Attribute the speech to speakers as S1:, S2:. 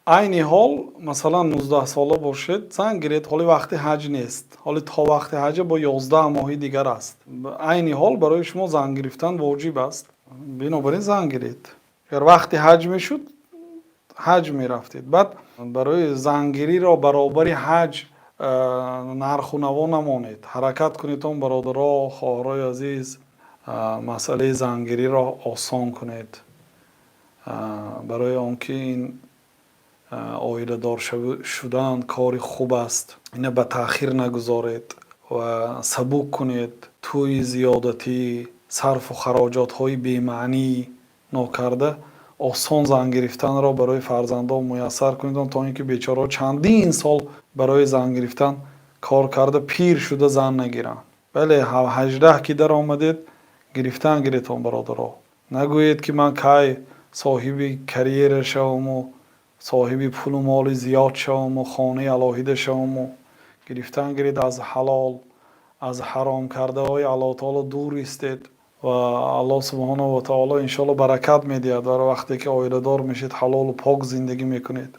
S1: Айни ҳол, масалан, 19 сола бошед, зан гиред. Ҳоли вақти ҳаҷ нест, ҳоли то вақти ҳаҷа бо 11 моҳи дигар аст. Айни ҳол барои шумо зан гирифтан воҷиб аст, бинобар ин зан гиред. Агар вақти ҳаҷ мешуд, ҳаҷ мерафтед. Баъд барои зангириро баробари ҳаҷ нарху наво намонед, ҳаракат кунед он, бародаро, хоҳарои азиз, масъалаи зангириро осон кунед, барои он ки ин оиладор шудан кори хуб аст. Ина ба таъхир нагузоред ва сабук кунед. Тӯи зиёдатӣ, сарфу хароҷотҳои бемаънӣ нокарда, осон зан гирифтанро барои фарзандон муяссар кунед, то ин ки бечораҳо чандин сол барои зан гирифтан кор карда, пир шуда зан нагиранд. Бале, 18 ки даромадед, гирифтан гиретон, бародаро. Нагӯед, ки ман кай соҳиби карьера шаваму соҳиби пулу моли зиёд шаваму хонаи алоҳида шаваму. Гирифтан гиред аз ҳалол, аз ҳаром кардаҳои Аллоҳ таоло дур истед ва Аллоҳ субҳонаҳу ва таоло иншоалло баракат медиҳад. Дар вақте ки оиладор мешед, ҳалолу пок зиндагӣ мекунед.